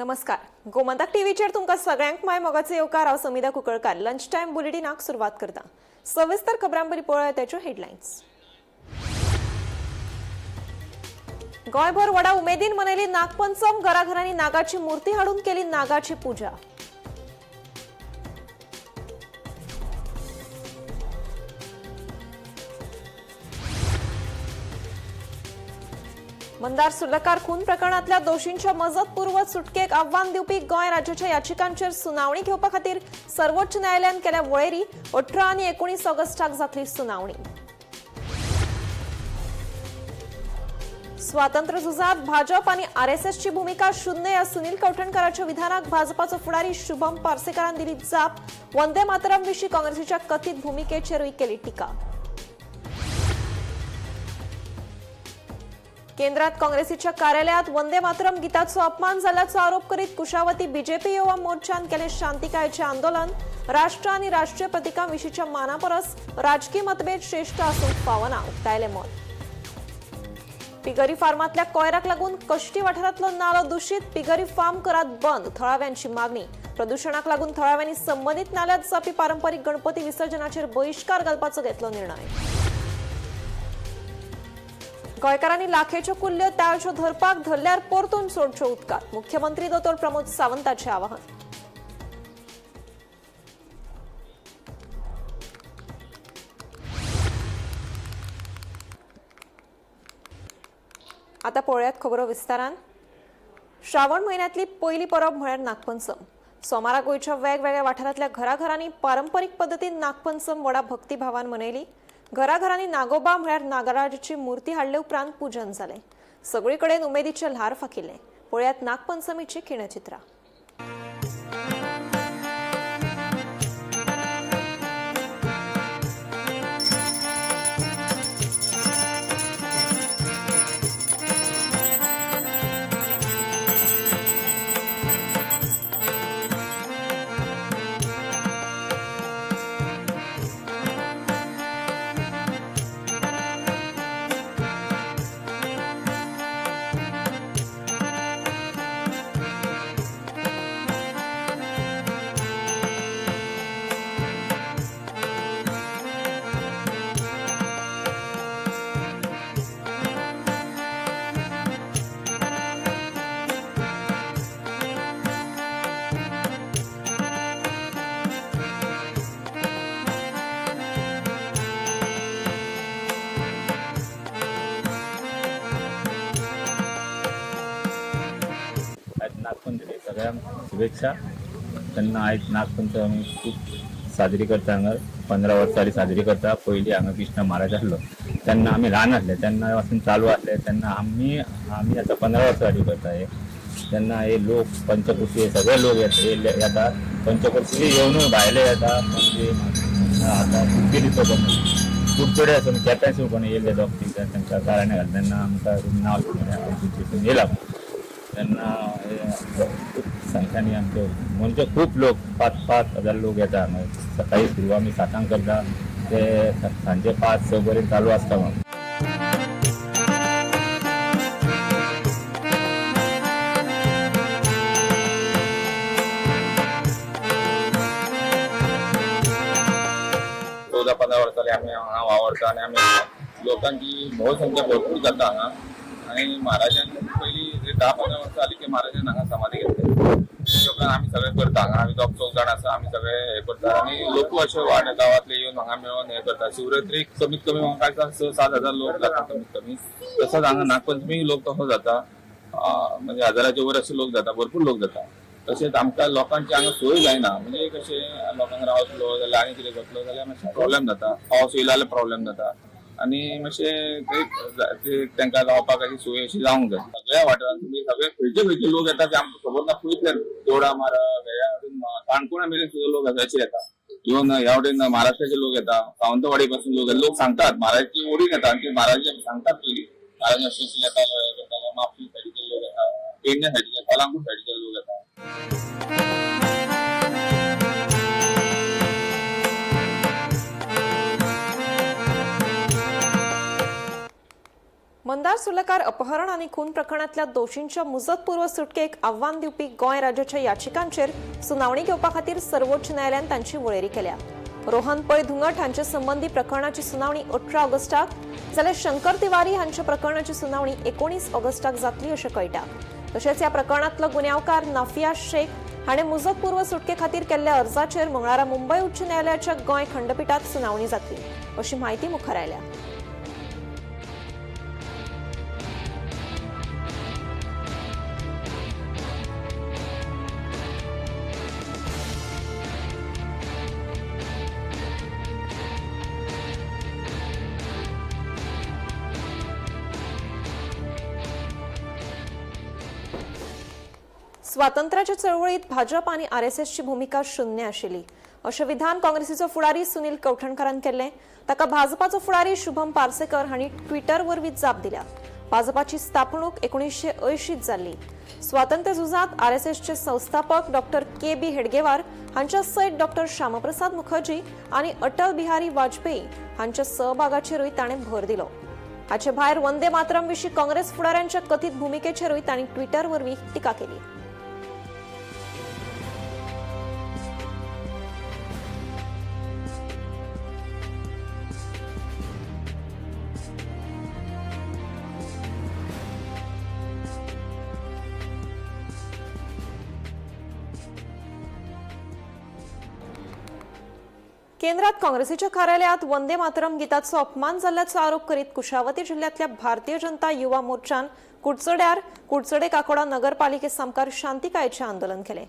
नमस्कार, गोमंतक टीव्हीचेर तुमकां सगळ्यांक my मोगाचो येवकार. हांव समिधा कुंकळकार. लंच टायम बुलेटिनाक सुरवात करता. सविस्तर खबरां पळोवया त्याच्यो हेडलायन्स. गोंयभर व्हडा उमेदीन मनयली नागपंचम. घराघरांनी नागाची मूर्ती हाडून केली नागाची पूजा. मंदार सुर्लकार खून प्रकरणातल्या दोशींच्या मजतपूर्व सुटकेक आव्हान दिवपी गोंय राज्याच्या याचिकांचेर सुनावणी घेवपा खातीर सर्वोच्च न्यायालयान केल्या वळेरी. 18 आनी 19 ऑगस्टाक जातली सुनावणी. स्वातंत्र्य झुजात भाजप आणि आरएसएसची भूमिका शून्य या सुनील कवठणकराच्या विधानाक भाजपाचो फुडारी शुभम पार्सेकरान दिली जाप. वंदे मातरम विशीं काँग्रेसीच्या कथित भूमिकेचेरूय केली टीका. केंद्रात काँग्रेसीच्या कार्यालयात वंदे मातरम गीताचो अपमान जाल्ल्याचो आरोप करीत कुशावती बीजेपी युवा मोर्चान केले शांतिकायेचे आंदोलन. राष्ट्र आणि राष्ट्रीय प्रतिकांविशींच्या मानापरस राजकीय मतभेद श्रेष्ठ आसूंक फावना, उक्तायले मत. पिगरी फार्मातल्या कोयराक लागून कश्टी वाठारांतलो नालो दूषित. पिगरी फार्म करात बंद, थळाव्यांची मागणी. प्रदूषणाक लागून थळाव्यांनी संबंधित नाल्यात जावपी पारंपरिक गणपती विसर्जनाचेर बहिष्कार घालपाचो घेतलो निर्णय. गोंयकारांनी लाखेच्यो कुल्ल्यो ताळच्यो धरपाक धरल्यार परतून सोडच्यो उदकांत, मुख्यमंत्री दोतोर प्रमोद सावंताचें आवाहन. आता पळोवयात खबरो विस्तारान. श्रावण म्हयन्यांतली पयली परब म्हळ्यार नागपंचम. सोमारा गोंयच्या वेगवेगळ्या वाठारांतल्या घराघरांनी पारंपरीक पद्दतीन नागपंचम व्हडा भक्तिभावान मनयली. घराघरांनी नागोबा म्हळ्यार नागराजाची मूर्ती हाडले उपरांत पूजन जालें. सगळे कडेन उमेदीचें ल्हार फाकिल्लें. पळयात नागपंचमीची खिणचित्रां. नागपंचमी सगळ्यांक शुभेच्छा. तेन्ना आयज नागपंचमी आमी खूब साजरी करता. हांगा 15 वर्सां जाली साजरी करता. पयलीं हांगा कृष्ण महाराज आसलो तेन्ना आमी ल्हान आसले तेन्ना पासून चालू आसले. तेन्ना आमी आमी आतां 15 वर्सां जाली करता हे. तेन्ना हे लोक पंचकुशी हे सगळे लोक येतात. पंचकुशी येवनूय भायले येता. पणजे आतां कुडचडी कुडचडे आसून केप्यासून कोण येयले दोग तीग जाण तांकां कारणां घातलें. तेन्ना आमकां नांव येयला तेन्ना खूब संख्यानी आमचे म्हणजे खूब लोक 5-5 हजार लोक येता हांगा. सकाळी सुरू आमी 7 करता ते सांजे 5-6 पर्यंत चालू आसता. मग चौदा 15 वर्सां जाली आमी हांगा वावरता आनी आमी लोकांची भोवसंख्या भरपूर जाता हांगा. आनी महाराजान पयलीं 10-15 वर्सां जाली की महाराजान हांगा समाधी घेतली. तेच्या उपरांत आमी सगळे करता हांगा. आमी दोग चौग जाण आसा, आमी सगळे हे करता आनी लोकूय अशे वाड गांवांतले येवन हांगा मेळोन हे करता. शिवरात्रीक कमीत कमी म्हाका दिसता 6-7 हजार लोक जाता कमीत कमी. तसोच हांगा नागपंचमी लोक तसो जाता, म्हणजे हजाराच्या वयर अशे लोक जाता, भरपूर लोक जाता. तशेंच आमकां लोकांची हांगा सोय जायना, म्हणजे कशें लोकांक रावतलो जाल्यार आनी कितें करतलो जाल्यार मातशें प्रॉब्लेम जाता. पावस येयलो जाल्यार प्रॉब्लेम जाता आनी मातशें ते तांकां रावपाक अशी सोय अशी जावंक जाय. सगळ्या वाठारांत तुमी सगळे खंयचे खंयचे लोक येता ते आमकां खबर ना. खंयतल्यान दोडा मारा ह्या वटेन काणकोणा मेरेन सुद्दां लोक आसा अशे येता. इवन ह्या वटेन महाराष्ट्राचे लोक येता, सावंतवाडी पासून लोक लोक सांगतात महाराजची ओडीन येता आनी ते महाराज सांगतात पयलीं महाराज अशें अशें येतालो हे करतालो. म्हापशें सायडीचे लोक येता, पेडणे सायडीचे, कलांगूट सायडीचे लोक येता. मंदार सुर्लकार अपहरण आनी खून प्रकरणांतल्या दोशींच्या मुजतपूर्व सुटकेक आव्हान दिवपी गोंय राज्याच्या याचिकांचेर सुनावणी घेवपा खातीर सर्वोच्च न्यायालयान तांची वळेरी केल्या. रोहन पै धुंगट हांचे संबंदी प्रकरणाची सुनावणी 18 ऑगस्टाक जाल्यार शंकर तिवारी हांच्या प्रकरणाची सुनावणी 19 ऑगस्टाक जातली अशें कळटा. तशेंच ह्या प्रकरणांतलो गुन्यांवकार नाफिया शेख हाणें मुजतपूर्व सुटके खातीर केल्ल्या अर्जाचेर मंगळारा मुंबय उच्च न्यायालयाच्या गोंय खंडपिठात सुनावणी जातली अशी म्हायती मुखार आयल्या. स्वातंत्र्याच्या चळवळीत भाजप आनी आरएसएसची भूमिका शून्य आशिल्ली अशें विधान काँग्रेसीचो फुडारी सुनील कवठणकारान केल्लें. ताका भाजपाचो फुडारी शुभम पार्सेकर हांणी ट्विटर वरवीं जाप दिल्या. भाजपाची स्थापणूक 1980 जाल्ली. स्वातंत्र्य झुजांत आरएसएसचे संस्थापक डॉक्टर के बी हेडगेवार हांच्या सयत डॉक्टर श्यामप्रसाद मुखर्जी आनी अटल बिहारी वाजपेयी हांच्या सहभागाचेरूय ताणें भर दिलो. हाचे भायर वंदे मातरम विशीं काँग्रेस फुडाऱ्यांच्या कथीत भुमिकेचेरूय तांणी ट्विटर वरवीं टिका केली. केंद्रात काँग्रेसीच्या कार्यालयात वंदे मातरम गीताचो अपमान जाल्ल्याचो आरोप करीत कुशावती जिल्ह्यांतल्या भारतीय जनता युवा मोर्चान कुडचड्यार कुडचडे काकोडा नगरपालिके सामकार शांतिकायेचें आंदोलन केलें.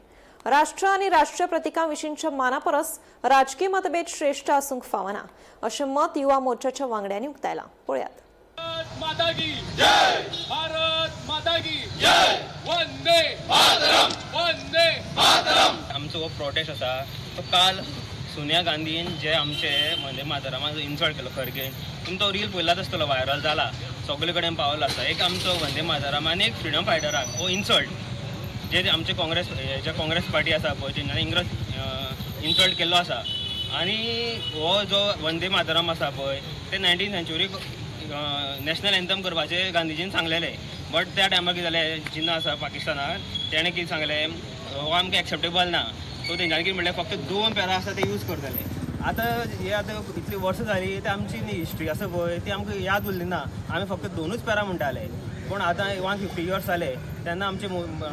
राष्ट्र आनी राष्ट्रीय प्रतिकां विशींच्या मानापरस राजकीय मतभेद श्रेष्ठ आसूंक फावना अशें मत युवा मोर्चाच्या वांगड्यांनी उक्तायलां. पळयात. भारत माता की जय, भारत माता की जय, वंदे मातरम, वंदे मातरम. आमचो हो प्रोटेस्ट आसा तो काल सोनिया गांधीन जे आमचे वंदे मातरमाक इन्सल्ट केलो खरगेन, तुमी तो रील पळयलाच आसतलो, व्हायरल जाला, सगळे कडेन पावलो आसा. एक आमचो वंदे मातरम आनी एक फ्रिडम फायटराक हो इन्सल्ट जे आमचे काँग्रेस जे काँग्रेस पार्टी आसा पळय तेंच्यांनी इंग्रज इन्सल्ट केल्लो आसा. आनी हो जो वंदे मातरम आसा पळय ते 19th century national anthem करपाचें गांधीजीन सांगलेलें, बट त्या टायमार कितें जालें, जिन्ना आसा पाकिस्तानाक तेणें कितें सांगलें हो आमकां एक्सेप्टेबल ना, सो तेंच्यांनी कितें म्हणलें फक्त 2 पेरा आसा ते यूज करतले. आतां हे आतां इतली वर्सां जालीं ते आमची न्ही हिस्ट्री आसा पळय ती आमकां याद उरली ना, आमी फक्त 2 पेरा म्हणटाले. पूण आतां 150 इयर्स जाले तेन्ना आमचे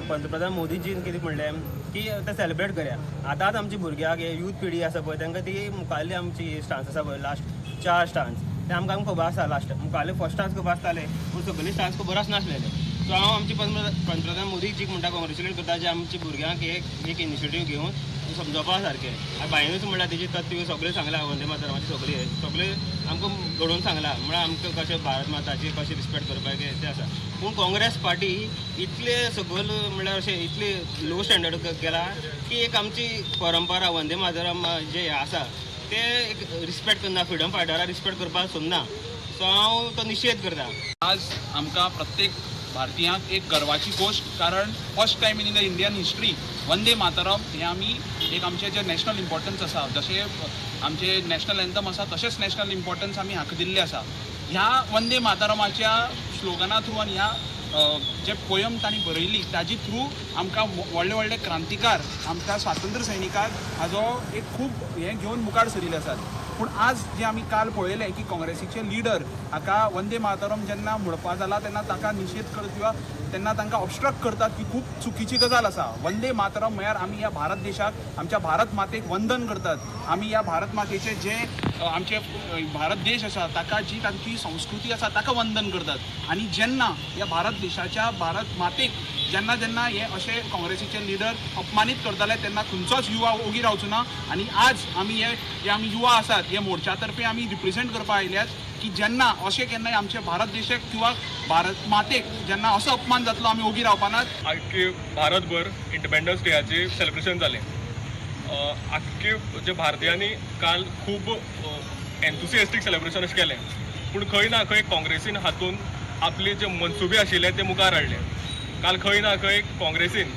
पंतप्रधान मोदीजीन कितें म्हणलें की ते सेलिब्रेट करया. आतांच आमच्या भुरग्यांक यूथ पिढी आसा पळय तांकां ती मुखारली आमची स्टांस आसा पळय लास्ट 4 स्टांस ते आमकां खबर आसा. लास्ट मुखारले फर्स्ट स्टांस खबर आसताले पूण सगळे स्टांस खबर आसनासलेले. सो हांव आमचे पंतप्रधान मोदीजीक म्हणटा कॉंग्रेच्युलेट करता जे आमच्या भुरग्यांक एक इनिशिएटीव घेवन समजोवपा सारकें. आनी बायनूच म्हणल्यार तेजी तत्व सगळें सांगलां, वंदे मातरमाचें सगळें सगळें आमकां घडोवन सांगलां, म्हळ्यार आमकां कशें भारत माताची कशें रिस्पेक्ट करपाचें तें आसा. पूण काँग्रेस पार्टी इतले सगळ म्हणल्यार अशें इतले लो स्टँडर्ड गेला की एक आमची परंपरा वंदे मातरम जे आसा ते एक रिस्पेक्ट करना, फ्रिडम फायटराक रिस्पेक्ट करपाक सोदना. सो हांव तो निशेध करता. आज आमकां प्रत्येक भारतीयांक एक गर्वाची गोश्ट, कारण first time in the Indian history Vande Mataram हें आमी एक आमचें जें नॅशनल इम्पॉर्टन्स आसा, जशें आमचें नॅशनल एन्थम आसा तशेंच नॅशनल इम्पॉर्टन्स आमी हाका दिल्लें आसा. ह्या वंदे मातरमाच्या स्लोगना थ्रू आनी ह्या जे पोयम तांणी बरयली ताजी थ्रू आमकां व्हडले व्हडले क्रांतिकार, आमकां स्वातंत्र्य सैनिकाक हाजो एक खूब हें घेवन मुखार सरिल्ले आसात. पूण आज जे आमी काल पळयलें की काँग्रेसीचे लिडर हाका वंदे मातरम जेन्ना म्हणपा जाला तेन्ना ताका निशेध करत किंवा तेन्ना तांकां ऑबस्ट्रक्ट करतात की खूब चुकीची गजाल आसा. वंदे मातरम म्हळ्यार आमी ह्या भारत देशाक, आमच्या भारत मातेक वंदन करतात. आमी ह्या भारत मातेचे जे आमचे भारत देश आसा ताका जी तांची संस्कृती आसा ताका वंदन करतात. आनी जेन्ना ह्या भारत देशाच्या भारत मातेक जेन्ना जेन्ना हे अशे काँग्रेसीचे लिडर अपमानीत करताले तेन्ना खंयचोच युवा ओगी रावचो ना. आनी आज आमी हे जे आमी युवा आसात हे मोर्चा तर्फे आमी रिप्रेजेंट करपाक आयल्यात की जेन्ना अशें केन्नाय आमचे भारत देशाक किंवा भारत मातेक जेन्ना असो अपमान जातलो आमी ओगी रावपानात. आख्खे भारतभर इंडिपेंडन्स डेयाचे सेलिब्रेशन जालें. आख्खे जे भारतीयांनी काल खूब एन्थुसियास्टीक सेलिब्रेशन अशें केलें, पूण खंय ना खंय काँग्रेसीन हातून आपले जे मनसुबे आशिल्ले ते मुखार हाडले. काल खंय ना खंय काँग्रेसीन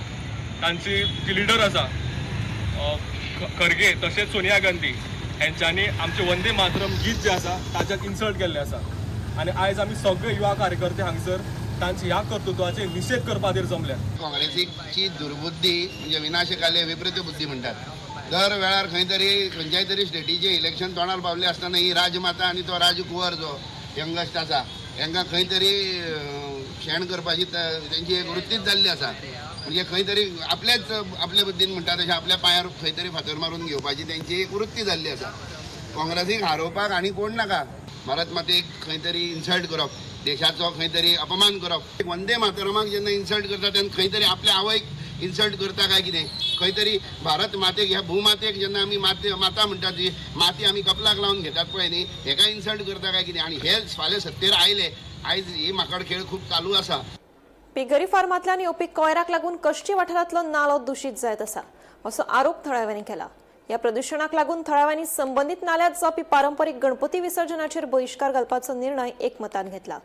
तांची जी लिडर आसा खरगे तशेंच सोनिया गांधी हेंच्यांनी आमचें वंदे मातरम गीत जें आसा ताच्यात इन्सल्ट केल्लें आसा. आनी आयज आमी सगळे युवा कार्यकर्ते हांगसर तांची ह्या कर्तृत्वाचे निशेध करपा खातीर जमल्यात. काँग्रेसीची दुर्बुद्धी म्हणजे विनाशकाले विपरीत बुद्धी म्हणटात. दर वेळार खंय तरी खंयच्याय तरी स्टेटीचें इलेक्शन तोंडार पावलें आसतना ही राजमाता आनी तो राजकुंवर जो यंगस्ट आसा, हांकां खंय तरी शेण करपाची तेंची एक वृत्तीच जाल्ली आसा. म्हणजे खंय तरी आपलेच आपले बुद्दीन म्हणटा तशें आपल्या पांयार खंय तरी फातर मारून घेवपाची तेंची एक वृत्ती जाल्ली आसा. काँग्रेसीक हारोवपाक आनी कोण नाका. भारत मातेक खंय तरी इन्सल्ट करप, देशाचो खंय तरी अपमान करप. वंदे मातरमाक जेन्ना इन्सल्ट करता तेन्ना खंय तरी आपल्या आवयक इन्सल्ट करता काय कितें. खंय तरी भारत मातेक, ह्या भूमातेक जेन्ना आमी माते माता म्हणटात, जी माती आमी कपलाक लावन घेतात पळय न्ही, हेका इन्सल्ट करता काय कितें. आनी हे फाल्यां सत्तेर आयले, आयज ही माकड खेळ खूब चालू आसा. पिगरी फार्मांतल्यान येवपी कोयराक लागून कश्टी वाठारांतलो नालो दुशीत जायत आसा, असो आरोप थळाव्यांनी केला. ह्या प्रदुशणाक लागून थळाव्यांनी संबंदीत नाल्यात जावपी पारंपरीक गणपती विसर्जनाचेर बहिश्कार घालपाचो निर्णय एकमतान घेतला.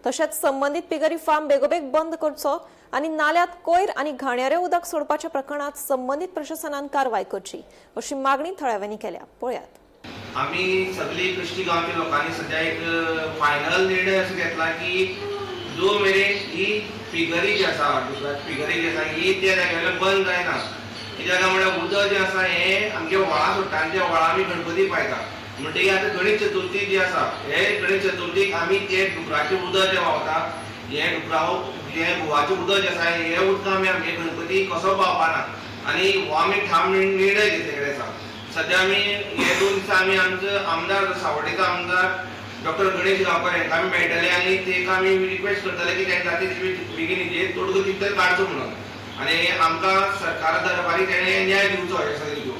तशेंच संबंदीत पिगरी फार्म बेगोबेग बंद करचो आनी नाल्यात कोयर आनी घाणयारें उदक सोडपाच्या प्रकरणात संबंदीत प्रशासनान कारवाय करची, अशी मागणी थळाव्यांनी केल्या. पळयात. आमी सगळी कश्टी गांवच्या लोकांनी सद्या एक फायनल निर्णय असो घेतला की जो मेरेन ही फिगरी जी आसा, फिगरी जी आसा ही त्या जाग्यार बंद जायना. कित्याक काय म्हळ्यार उदक जें आसा हें आमच्या व्हाळां सोडटा आनी त्या व्हाळां आमी गणपती पायता. म्हणटगीर आतां गणेश चतुर्थी जी आसा, हे गणेश चतुर्थीक आमी ते डुकराचें उदक जें व्हांवता, हें डुकरा हें गोवाचें उदक जें आसा, हें उदक आमी आमगे गणपती कसो पावपाना आनी हो आमी ठाम निर्णय घेतलेले आसा. सद्या आमी हे 2 दिसा आमी आमचो आमदार, सावड्डेचो आमदार डॉक्टर गणेश गांवकर हांकां आमी मेळटले आनी तेका आमी रिक्वेस्ट करतले की तेणें जाता तितले बेगीन हेजेर तोडगो कितें तरी काडचो म्हणून आनी आमकां सरकारा दरबारी तेणें न्याय दिवचो हे सगळे हितून.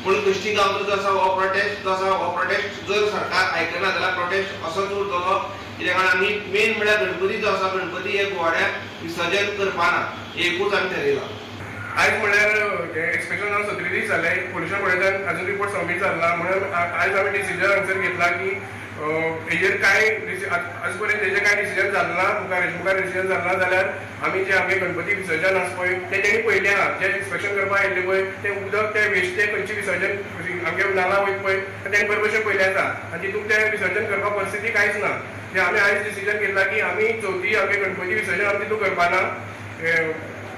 पूण कश्टी गांवचो जो आसा हो प्रोटेस्ट जो आसा, हो प्रोटेस्ट जर सरकार आयकना जाल्यार प्रोटेस्ट असोच उरतलो. कित्याक कारण आमी मेन म्हळ्यार गणपती जो आसा, गणपती हे गोवाड्याक विसर्जन करपाना, एकूच आमी थारयलां. आयज म्हणल्यार इन्स्पेक्शन जावन 17 दीस जाले, पोल्युशन बोर्डाच्यान अजून रिपोर्ट सबमीट जालो ना. म्हणून आयज आमी डिसिजन हांगसर घेतला की हेजेर कांय आज पर्यंत हेजेर कांय डिसिजन जालें ना, मुखार हेजे मुखार डिसिजन जालें ना जाल्यार आमी जे आमगे गणपती विसर्जन आसा पळय, तें तेणी पळयलें आहा. जे इन्स्पेक्शन करपाक आयिल्ले पळय, तें उदक तें वेस्ट तें खंयचें विसर्जन आमगे नाला वयता पळय, तें तेणी बरे भशेन पळयलें आसा आनी तितून तें विसर्जन करपाक परिस्थिती कांयच ना. ते आमी आयज डिसिजन घेतला की आमी चवथी आमगे गणपती विसर्जन आमी तितून करपाना,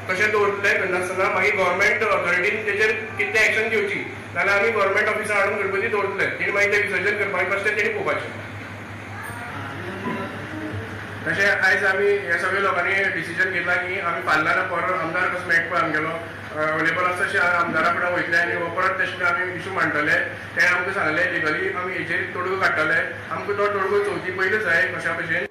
तशें दवरतले करनासतना. मागीर गव्हर्मेंट ऑथॉरिटीन तेजेर कितें एक्शन घेवची, नाल्यार आमी गव्हर्मेंट ऑफिसार हाडून गणपती दवरतले. तेणी मागीर ते विसर्जन करपाक कशें तेणी पळोवपाचें. तशें आयज आमी हे सगळे लोकांनी डिसिजन घेतला की आमी फाल्यां ना परत आमदार कसो मेळटा पळय आमगेलो अवेलेबल आसा, तशें आमदारा कडेन वयतले आनी हो परत तशें आमी इशू मांडटले. तेणें आमकां सांगलें, लिगली आमी हेजेर तोडगो काडटले. आमकां तो तोडगो चवथी पयलीं जाय कशा भशेन.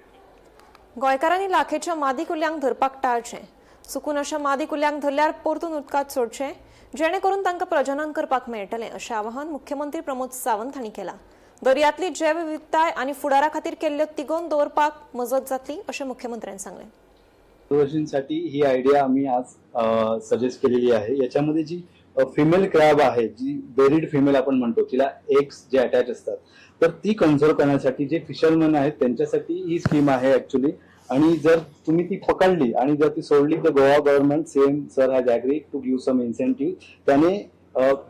गोंयकारांनी लाखेच्या मादी कुल्ल्यांक धरपाक टाळचें. चुकून अशा मादी कुल्ल्यांक धरल्यार परतून उदकांत सोडचें, जेणे करून तांकां प्रजनन करपाक मेळटलें, अशें आवाहन मुख्यमंत्री प्रमोद सावंत हांणी केलां. दर्यांतली जैवविविधताय आनी फुडारा खातीर केल्ल्यो तिगोवन दवरपाक मजत जातली, अशें मुख्यमंत्र्यान सांगलें. कन्झर्वेशनसाठी ही आयडिया आम्ही आज सजेस्ट केलेली आहे. याच्यामध्ये जी फिमेल क्रॅब आहे, जी बेरीड फिमेल आपण म्हणतो, तिला एग्स जे अटॅच असतात, तर ती कन्झर्व करण्यासाठी जे फिशरमन आहेत त्यांच्यासाठी ही स्कीम आहे ऍक्च्युली. आणि जर तुम्ही ती पकडली आणि जर ती सोडली तर Goa government, CM sir has agree to give some incentive. त्याने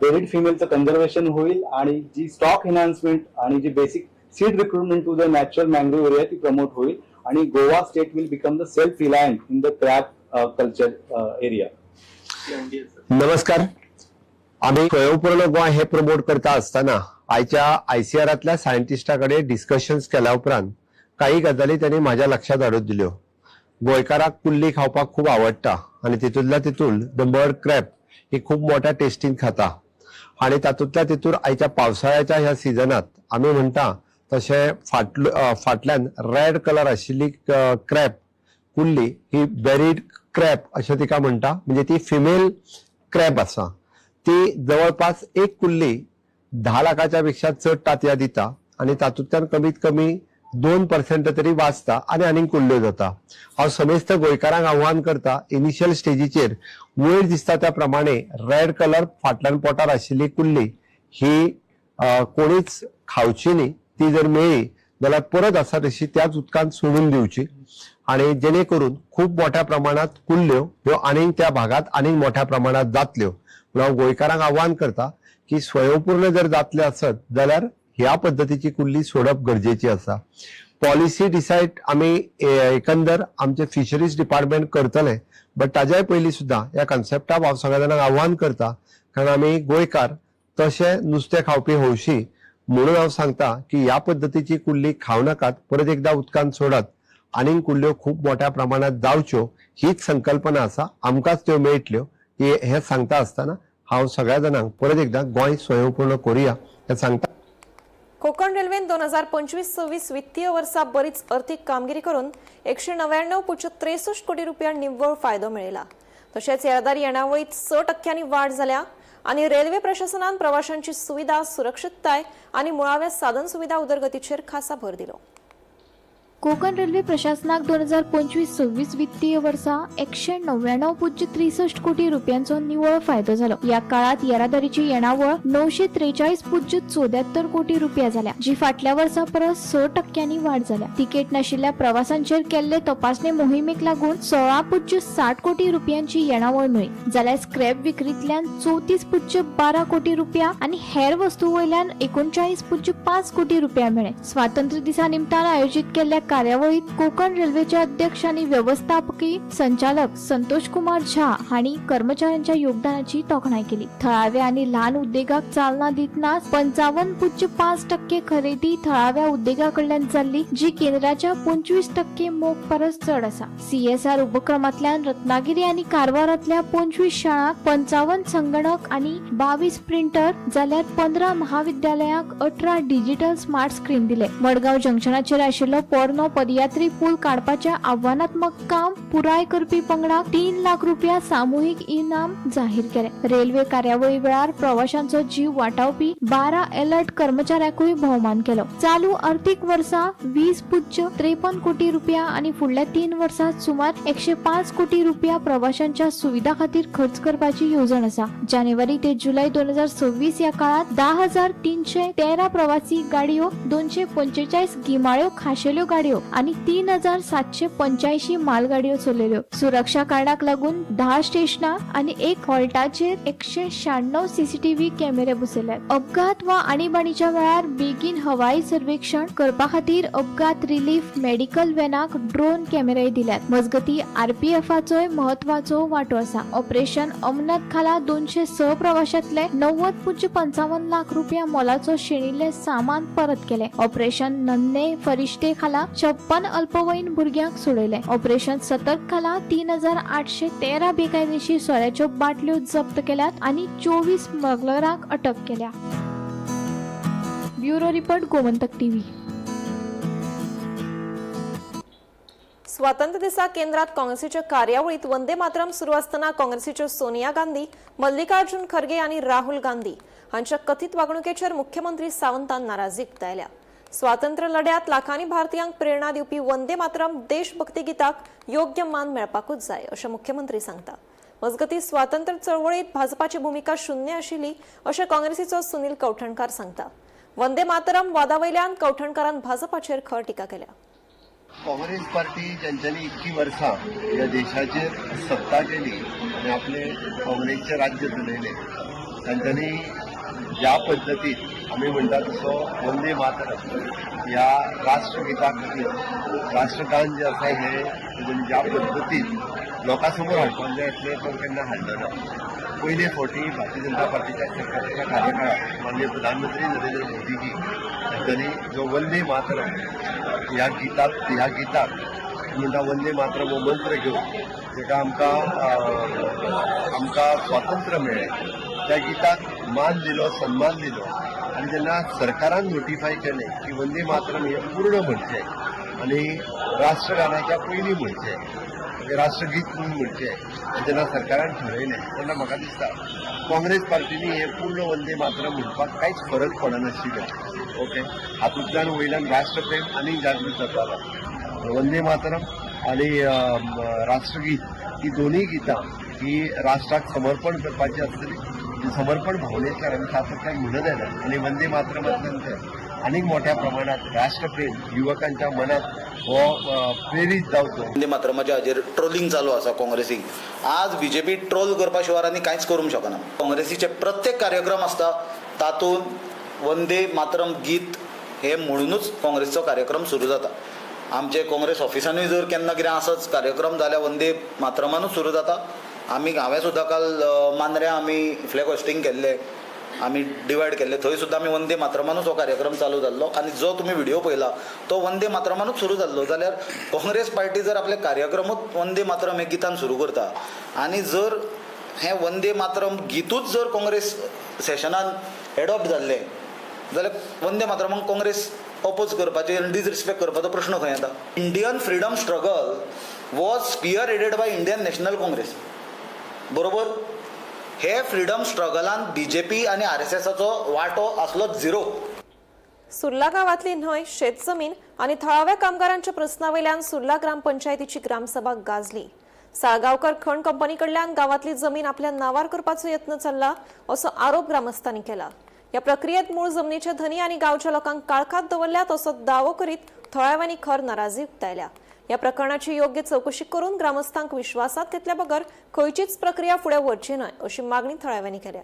बेरीड फिमेलचं कन्झर्वेशन होईल आणि जी स्टॉक एनहान्समेंट आणि जी basic seed recruitment to the natural mangrove area ती प्रमोट होईल आणि Goa state will become the self reliant in the crab culture area. नमस्कार. आमी स्वयंपूर्ण गोंय हे प्रमोट करता आसतना आयच्या आयसीआरांतल्या सायंटिस्टा कडेन डिस्कशन्स केल्या उपरांत काही गजाली त्यांनी माझ्या लक्षात हाडून दिल्यो. गोंयकाराक कुल्ली खावपाक खूब आवडटा आनी तितूंतल्या तितून the mud crab ही खूब मोठ्या टेस्टीन खाता आनी तातूंतल्या तितून आयच्या पावसाळ्याच्या ह्या सिजनात आमी म्हणटा तशें फाटल्यान रेड कलर आशिल्ली क्रॅब कुल्ली ही बेरीड क्रॅब अशें तिका म्हणटा, म्हणजे ती फिमेल क्रॅब आसा. ती जवळपास एक कुल्ली 10 लाखाच्या पेक्षा चड तांतयां दिता आनी तातूंतल्यान कमीत कमी 2% तरी वाचता आनी आनीक कुल्ल्यो जाता. हांव समेस्त गोंयकारांक आव्हान करता, इनिशियल स्टेजीचेर वयर दिसता त्या प्रमाणे रेड कलर फाटल्यान पोटार आशिल्ली कुल्ली ही कोणीच खावची न्ही. ती जर मेळ्ळी जाल्यार परत आसा तशी त्याच उदकांत सोडून दिवची आणि जेणे करून खूप मोठ्या प्रमाणात कुल्ल्यो ह्यो आनीक त्या भागात आनीक मोठ्या प्रमाणात जातल्यो. म्हणून हांव गोंयकारांक आव्हान करता की स्वयंपूर्ण जर जातले आसत जाल्यार ह्या पद्दतीची कुल्ली सोडप गरजेची आसा. पॉलिसी डिसायड आमी एकंदर आमचे फिशरीज डिपार्टमेंट करतले, बट ताज्याय पयलीं सुद्दां ह्या कन्सेप्टाक हांव सगळ्या जाणांक आव्हान करता, कारण आमी गोंयकार तशें नुस्तें खावपी हौशी म्हणून हांव सांगता की ह्या पद्दतीची कुल्ली खावं नाकात, परत एकदां उदकांत सोडात. आनीक कुल्ल्यो खूब मोठ्या प्रमाणात जावच्यो हीच संकल्पना आसा, आमकांच त्यो मेळटल्यो हें सांगता आसतना हांव सगळ्या जाणांक परत एकदां गोंय स्वयंपूर्ण करुया हें सांगता. कोकण रेल्वेन 2025-26 वित्तीय वर्सा बरीच अर्थीक कामगिरी करून 199.63 कोटी रुपया निव्वळ फायदो मेळयला. तशेंच येरादारी येणावळीत 6% वाड जाल्या आनी रेल्वे प्रशासनान प्रवाशांची सुविधा, सुरक्षितताय आनी मुळाव्या साधन सुविधा उदरगतीचेर खासा भर दिलो. कोकण रेल्वे प्रशासनाक 2025-26 वित्तीय वर्सा 199.63 कोटी रुपयांचो निव्वळ फायदो जालो. ह्या काळात येरादारीची येणावळ 943.74 कोटी रुपया जाल्या, जी फाटल्या वर्सा परस 6% वाड जाल्या. तिकेट नाशिल्ल्या प्रवासांचेर केल्ले तपासणे मोहिमेक लागून 16.60 कोटी रुपयांची येणावळ मेळ्ळी, जाल्यार स्क्रॅप विक्रीतल्यान 34.12 कोटी रुपया आनी हेर वस्तू वयल्यान 39.5 कोटी रुपया मेळ्ळे. स्वातंत्र्य दिसा निमतान आयोजीत केल्ल्या कार्यावळीत कोकण रेल्वेचे अध्यक्ष आणि व्यवस्थापकी संचालक संतोष कुमार झा हांणी कर्मचाऱ्यांच्या योगदानाची तोखणाय केली. थळाव्या आणि ल्हान उद्देगाक चालना दितना 55.5% खरेदी थळाव्या उद्देगा कडल्यान जाल्ली, जी केंद्राच्या 25% मोख परस चड आसा. सीएसआर उपक्रमांतल्यान रत्नागिरी आनी कारवारांतल्या 25 शाळांक 55 संगणक आनी 22 प्रिंटर, जाल्यार 15 महाविद्यालयांक 18 डिजिटल स्मार्ट स्क्रीन दिले. मडगांव जंक्शनाचेर आशिल्लो पोरनो पदयात्री पूल काडपाचे आव्हानात्मक काम पुराय करपी पंगडाक 3 लाख रुपया सामुहीक इनाम जाहीर केले. रेल्वे कार्यावळी वेळार प्रवाशांचो जीव वाटावपी 12 अलर्ट कर्मचाऱ्यांकूय भोवमान केलो. चालू अर्थीक वर्सा 20.53 कोटी रुपया आनी फुडल्या 3 वर्सात सुमार 105 कोटी रुपया प्रवाशांच्या सुविधा खातीर खर्च करपाची येवजण आसा. जानेवारी ते जुलय 2026 ह्या काळात 10,313 प्रवासी गाडयो, 245 गिमाळ्यो खाशेल्यो गाडयो आनी 3,785 मालगाडयो चलयल्यो. सुरक्षा कारणाक लागून 10 स्टेशनां आनी 1 हॉल्टाचेर 196 सीसीटीव्ही कॅमेरे बसयल्यात. अपघात वा आणीबाणीच्या वेळार बेगीन हवाई सर्वेक्षण करपा खातीर अपघात रिलीफ मेडिकल व्हॅनाक ड्रोन कॅमेरे दिल्यात. मजगती आरपीएफाचोय म्हत्वाचो वांटो आसा. ऑपरेशन अमनत खाला 206 प्रवाशांतले 90.55 लाख रुपया मोलाचो शेणिल्ले सामान परत केले. ऑपरेशन नन्हे फरिश्ते खाला 56 अल्पवयीन भुरग्यांक सोडयले. ऑपरेशन सतर्क खाला 3,813 बेकायदेशीर सोऱ्याच्यो बाटल्यो जप्त केल्यात आनी 24 स्मगलरांक अटक केल्या. Bureau report, Gomantak TV. स्वातंत्र्य दिसा केंद्रात काँग्रेसीच्या कार्यावळीत वंदे मातरम सुरू असताना काँग्रेसीच्यो सोनिया गांधी, मल्लिकार्जुन खरगे आनी राहुल गांधी हांच्या कथित वागणुकेचेर मुख्यमंत्री सावंतान नाराजी उक्तायल्या. स्वातंत्र्य लढ्यात लाखांनी भारतीयांक प्रेरणा दिवपी वंदे मातरम देशभक्ती गीताक योग्य मान मेळपाकूच जाय अशें मुख्यमंत्री सांगता. मजगती स्वातंत्र्य चळवळीत भाजपाची भूमिका शून्य आशिल्ली अशें काँग्रेसीचो सुनील कवठणकार सांगता. वंदे मातरम वादावयल्यान कवठणकारान भाजपाचेर खर टिका केल्या. काँग्रेस पार्टी ज्यांच्यानी इतकी वर्सां ह्या देशाचेर सत्ता केली आनी आपले काँग्रेसचें राज्य चलयलें, तांच्यांनी ज्या पद्दतीन आमी म्हणटा तसो वंदे मातरम ह्या राष्ट्रगिता खातीर राष्ट्रगान जें आसा हें तेंच्यांनी ज्या पद्दतीन लोकां समोर हाडपाक जाय आसलें तो केन्ना हाडलो ना. पयले फावटी भारतीय जनता पार्टीच्या सरकाराच्या कार्यकाळात माननीय प्रधानमंत्री नरेंद्र मोदीजी हांच्यांनी जो वंदे मातरम ह्या गीताक म्हणटा वंदे मातरम हो मंत्र घेवन जेका आमकां आमकां स्वातंत्र्य मेळ्ळें, त्या गीताक मान दिलो, सन्मान दिलो आनी जेन्ना सरकारान नोटिफाय केलें की वंदे मातरम हें पूर्ण म्हणचें आनी राष्ट्रगानाच्या पयलीं म्हणचें, राष्ट्रगीत म्हणून म्हणचें, जेन्ना सरकारान ठरयलें तेन्ना म्हाका दिसता काँग्रेस पार्टीनी हें पूर्ण वंदे मातरम म्हणपाक कांयच फरक पडनाशिल्लो. ओके, हातूंतल्यान वयल्यान राष्ट्रप्रेम आनी जागृत जातालो. वंदे मातरम आनी राष्ट्रगीत ही दोनूय गितां ही राष्ट्राक समर्पण करपाची आसतली, समर्पण भावनेंतल्यान आनी तातूंतल्यान म्हणत येना आनी वंदे मातरमांतल्यान ते आनीक मोठ्या प्रमाणात राष्ट्रप्रेम युवकांच्या मनात हो प्रेरीत जावचो. वंदे मातरमाच्या हाजेर ट्रोलिंग चालू आसा काँग्रेसीक. आज बीजेपी ट्रोल करपा शिवाय आनी कांयच करूंक शकना. काँग्रेसीचे प्रत्येक कार्यक्रम आसता तातूंत वंदे मातरम गीत हे म्हणूनच काँग्रेसचो कार्यक्रम सुरू जाता. आमचे काँग्रेस ऑफिसानूय जर केन्ना कितें असोच कार्यक्रम जाल्यार वंदे मातरमानूच सुरू जाता. आमी हांवें सुद्दां काल मांद्र्यां आमी फ्लॅग होस्टिंग केल्लें, आमी डिवायड केल्ले, थंय सुद्दां आमी वंदे मातरमानूच हो कार्यक्रम चालू जाल्लो आनी जो तुमी व्हिडियो पळयला तो वंदे मातरमानूच सुरू जाल्लो. जाल्यार काँग्रेस पार्टी जर आपले कार्यक्रमूच वंदे मातरम हे गितान सुरू करता आनी जर हें वंदे मातरम गितूच जर काँग्रेस सेशनान एडॉप्ट जाल्लें जाल्यार वंदे मातरमाक काँग्रेस अपोज करपाचे आनी डिसरिस्पेक्ट करपाचो प्रश्न खंय येता? Indian freedom struggle was spearheaded by Indian National Congress, बरोबर? हे फ्रिडम स्ट्रगलान बीजेपी आनी आरएसएसाचो वांटो आसलो झिरो. सुर्ला गांवांतली न्हंय, शेत जमीन आनी थळाव्या कामगारांच्या प्रस्नावयल्यान सुर्ला ग्रामपंचायतीची ग्रामसभा गाजली. साळगांवकर खण कंपनी कडल्यान गांवांतली जमीन आपल्या नांवार करपाचो यत्न चल्ला असो आरोप ग्रामस्थांनी केला. ह्या प्रक्रियेत मूळ जमनीचे धनी आनी गांवच्या लोकांक काळखात दवरल्यात असो दावो करीत थळाव्यांनी खर नाराजी उक्तायल्या. ह्या प्रकरणाची योग्य चवकशी करून ग्रामस्थांक विश्वासात घेतल्या बगर खंयचीच प्रक्रिया फुडें व्हरची न्हय अशी मागणी थळाव्यांनी केल्या.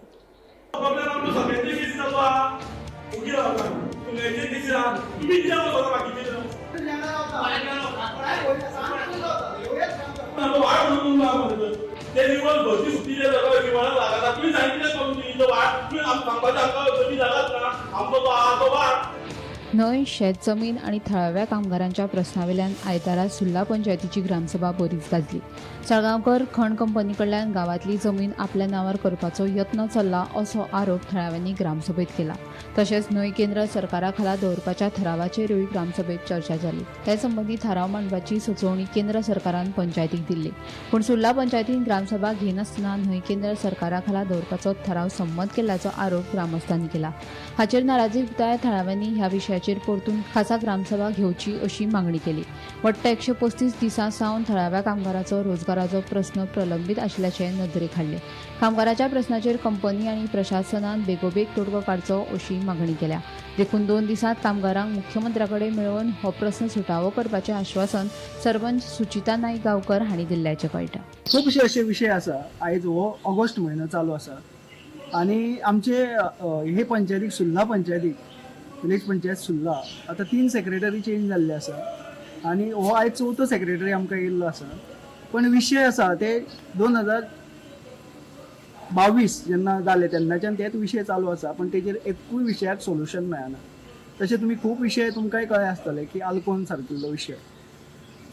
न्हंय, शेत जमीन आनी थळाव्या कामगारांच्या प्रस्नावेल्यान आयतारा सुर्ला पंचायतीची ग्रामसभा बरीच गाजली. साळगांवकर खण कंपनी कडल्यान गांवांतली जमीन आपल्या नांवार करपाचो यत्न चल्ला असो आरोप थळाव्यांनी ग्रामसभेत केला. तशेंच न्हंय केंद्र सरकारा खाला दवरपाच्या थारावाचेरूय ग्रामसभेत चर्चा जाली. हे संबंदी थाराव मांडपाची सुचोवणी केंद्र सरकारान पंचायतीक दिल्ली, पूण सुर्ला पंचायतीन ग्रामसभा घेनासतना न्हंय केंद्र सरकारा खाला दवरपाचो थाराव संमत केल्ल्याचो आरोप ग्रामस्थांनी केला. हाचेर नाराजी उक्तायत थळाव्यांनी ह्या विशयाचेर परतून खासा ग्रामसभा घेवची अशी मागणी केली. वट्ट 135 दिसां सावन थळाव्या कामगाराचो रोजगाराचो प्रस्न प्रलंबीत आशिल्ल्याचें नदरेक हाडलें. कामगाराच्या प्रस्नाचेर कंपनी आनी प्रशासनान बेगोबेग तोडगो काडचो अशी मागणी केल्या. देखून 2 दिसांत कामगारांक मुख्यमंत्र्या कडेन मेळोवन हो प्रस्न सुटावो करपाचें आश्वासन सरपंच सुचिता नाईक गांवकर हांणी दिल्ल्याचें कळटा. खुबशे अशे विशय आसा. आयज हो ऑगस्ट म्हयनो चालू आसा आनी आमचे हे पंचायतीक, सुर्ला पंचायतीक, विलेज पंचायत सुर्ला आतां 3 सेक्रेटरी चेंज जाल्ले आसा आनी हो आयज चवथो सेक्रेटरी आमकां येयल्लो आसा. पण विशय आसा ते 2022 जेन्ना जाले तेन्नाच्यान तेच विशय चालू आसा, पण तेजेर एकूय विशयाक सोल्युशन मेळना. तशें तुमी खूब विशय तुमकांय कळ्ळे आसतले की आल्कोन सारकिल्लो विशय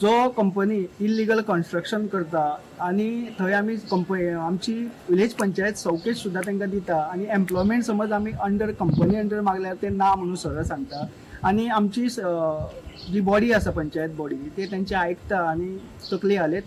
जो कंपनी इलिगल कन्स्ट्रक्शन करता आनी थंय आमी कंपनी आमची विलेज पंचायत सवकेश सुद्दां तांकां दिता आनी एम्प्लॉयमेंट समज आमी अंडर कंपनी अंडर मागल्यार ते ना म्हणून सरळ सांगता आनी आमची जी बॉडी आसा पंचायत बॉडी ते तेंचे आयकता आनी तकली हालयत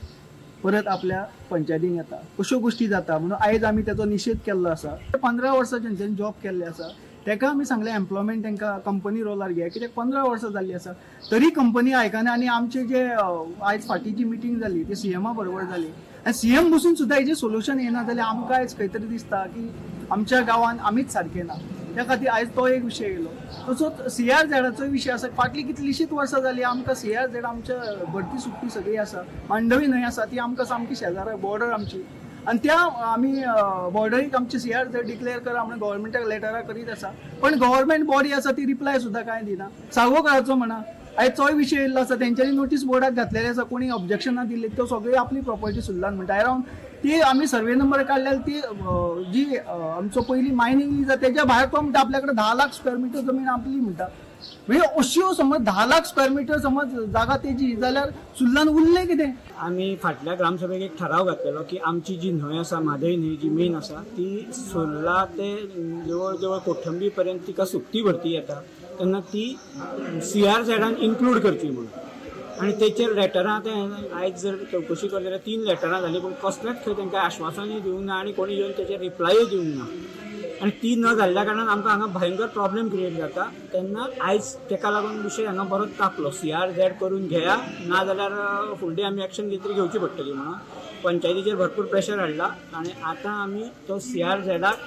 परत आपल्या पंचायतीन येता. अश्यो गोश्टी जाता म्हणून आयज आमी तेचो निशेध केल्लो आसा. 15 वर्सां जेंच्यांनी जॉब केल्ले आसा तेका आमी सांगलें एम्प्लॉयमेंट तांकां कंपनी रोलार घे, कित्याक 15 वर्सां जाल्ली आसा तरी कंपनी आयकना. आनी आमचे जे आयज फाटीं जी मिटींग जाली ती सीएमा बरोबर जाली आनी सीएम बसून सुद्दां हेजें सोल्युशन येना जाल्यार आमकां आयज खंय तरी दिसता की आमच्या गांवान आमीच सारके ना. त्या खातीर आयज तो एक विशय येयलो. तसोच सीआर झेडाचो विशय आसा. फाटलीं कितलींशींच वर्सां जालीं आमकां सीआर झेड आमच्या भरती सुकती सगळी आसा, मांडवी न्हंय आसा ती आमकां सामकी शेजारा बॉर्डर आमची आनी त्या आमी बॉर्डरीक आमची सीआर झेड डिक्लेअर करा म्हणून गव्हर्मेंटाक लेटरां करीत आसा, पण गव्हर्मेंट बॉडी आसा ती रिप्लाय सुद्दां कांय दिना. सागोकाराचो म्हणा आयज तोय विशय येयल्लो आसा, तेंच्यांनी नोटीस बोर्डाक घातलेले आसा, कोणी ऑब्जेक्शनां दिल्ली त्यो सगळी आपली प्रॉपर्टी सुल्लान म्हणटा. अरावंड ती आमी सर्वे नंबर काडल्यार ती जी आमचो पयलीं मायनींग जाता तेज्या भायर तो म्हणटा आपल्या कडेन 10 लाख स्क्वेअर मिटर जमीन आपली म्हणटा. म्हणजे अश्यो समज 10 लाख स्क्वेअर मिटर समज जागा तेजी जाल्यार सुल्लान उरलें कितें? आमी फाटल्या ग्रामसभेक एक ठराव घातलेलो की आमची जी न्हंय आसा म्हादय न्हंय जी मेन आसा ती सुर्ला ते जवळ जवळ कोठंबी पर्यंत तिका सुकती भरती येता तेन्ना ती सीआर झेडान इन्क्लूड करची म्हणून. आनी तेचेर लेटरां आतां आयज जर चवकशी करत जाल्यार 3 लेटरां जालीं, पूण कसलेंच खंय तांकां आश्वासनूय दिवंक ना आनी कोणी येवन तेचेर रिप्लायूय दिवंक ना. आनी ती न जाल्ल्या कारणान आमकां हांगा भयंकर प्रॉब्लेम क्रिएट जाता. तेन्ना आयज तेका लागून विशय हांगा बरोच तापलो. सीआर झेड करून घेया ना जाल्यार फुडली आमी एक्शन कितें तरी घेवची पडटली म्हणून पंचायतीचेर भरपूर प्रेशर हाडला आनी आतां आमी तो सीआर झेडाक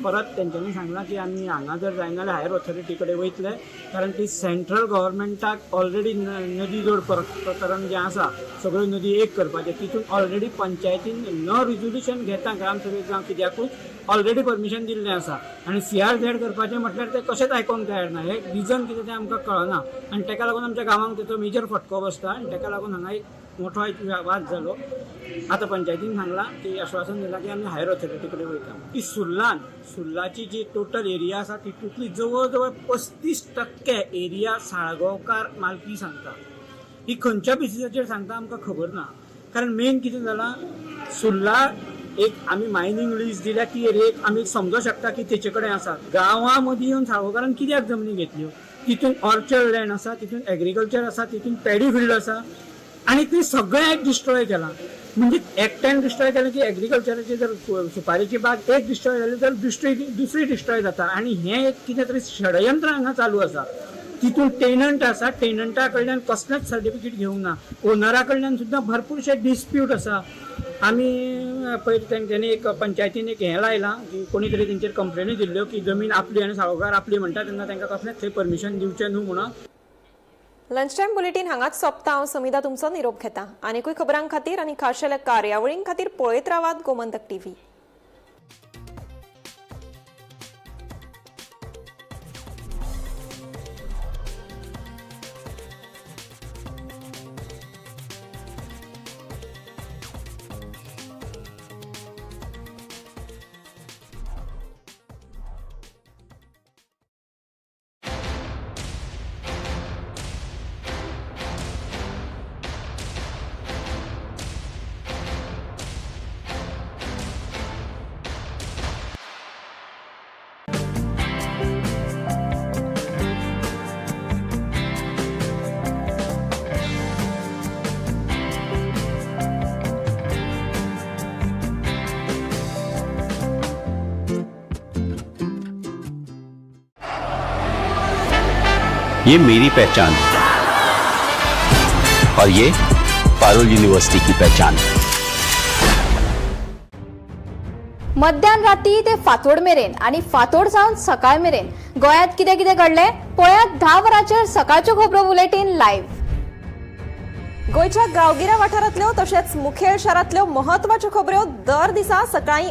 परत तेंच्यांनी सांगलां की आमी हांगा जर जायना जाल्यार हायर ऑथॉरिटी कडेन वयतले, कारण ती सेंट्रल गव्हर्मेंटाक ऑलरेडी नदी जोड प्रकरण जें आसा सगळ्यो नदी एक करपाचें, तितून ऑलरेडी पंचायतीन न रिजोल्युशन घेता ग्रामसभेक जावं कित्याकूच ऑलरेडी परमिशन दिल्लें आसा आनी सीआरझेड करपाचें म्हटल्यार ते कशेंच आयकोंक तयार ना. हें रिजन कितें तें आमकां कळना आनी ताका लागून आमच्या गांवांक तेचो मेजर फटको बसता आनी ताका लागून हांगा एक मोठो एक वाद जालो. आतां पंचायतीन सांगलां की आश्वासन दिलां की आमी हायर ऑथॉरिटी कडेन वयता. की सुर्लान सुर्लाची जी टोटल एरिया आसा तितूंतली जवळ जवळ 35% एरिया साळगांवकार मालकी सांगता. ही खंयच्या बेसिसाचेर सांगता आमकां खबर ना, कारण मेन कितें जालां, सुर्ला एक आमी मायनींग लीज दिल्या ती एरियेक आमी समजो शकता की तेचे कडेन आसा. गांवां मदीं येवन साळगांवकारान कित्याक जमनी घेतल्यो? तितून ऑर्चर्ड लँड आसा, तितून एग्रीकल्चर आसा, तितून पॅडी फिल्ड आसा आनी ते सगळें एक डिस्ट्रॉय केलां. म्हणजे एकट्यान डिस्ट्रॉय केलें की एग्रीकल्चराची जर सुपारेची बाग एक डिस्ट्रॉय जाली तर दुसरी डिस्ट्रॉय जाता आनी हें एक कितें तरी षडयंत्र हांगा चालू आसा. तितून टेनंट आसा, टेनंटा कडल्यान कसलेंच सर्टिफिकेट घेवंक ना, ओनरा कडल्यान सुद्दां भरपूरशे डिस्प्यूट आसा. आमी पयर तेंच्यांनी एक पंचायतीन एक हें लायलां की कोणी तरी तेंचेर कंप्लेनी दिल्ल्यो की जमीन आपली आनी साळगांवकार आपली म्हणटा तेन्ना तांकां कसलेंच थंय परमिशन दिवचें न्हू म्हणून. लंच टायम बुलेटीन हांगाच सोंपता. हांव समिधा तुमचो निरोप घेता. आनीकूय खबरां खातीर आनी खाशेल्या कार्यावळीं खातीर पळयत रावात गोमंतक टीव्ही. ये मेरी पहचान और ये पारुल यूनिवर्सिटी की पहचान। मध्यान राती ते फांतोड मेरेन आनी फांतोड जावन सकाळ मेरेन गोंयांत कितें कितें घडलें पळयात 10 वरांचेर सकाळच्यो खबरो बुलेटीन लायव्ह. गोंयच्या गांवगिऱ्या वाठारांतल्यो तशेंच मुखेल शारांतल्यो महत्वाच्यो खबऱ्यो दर दिसा सकाळीं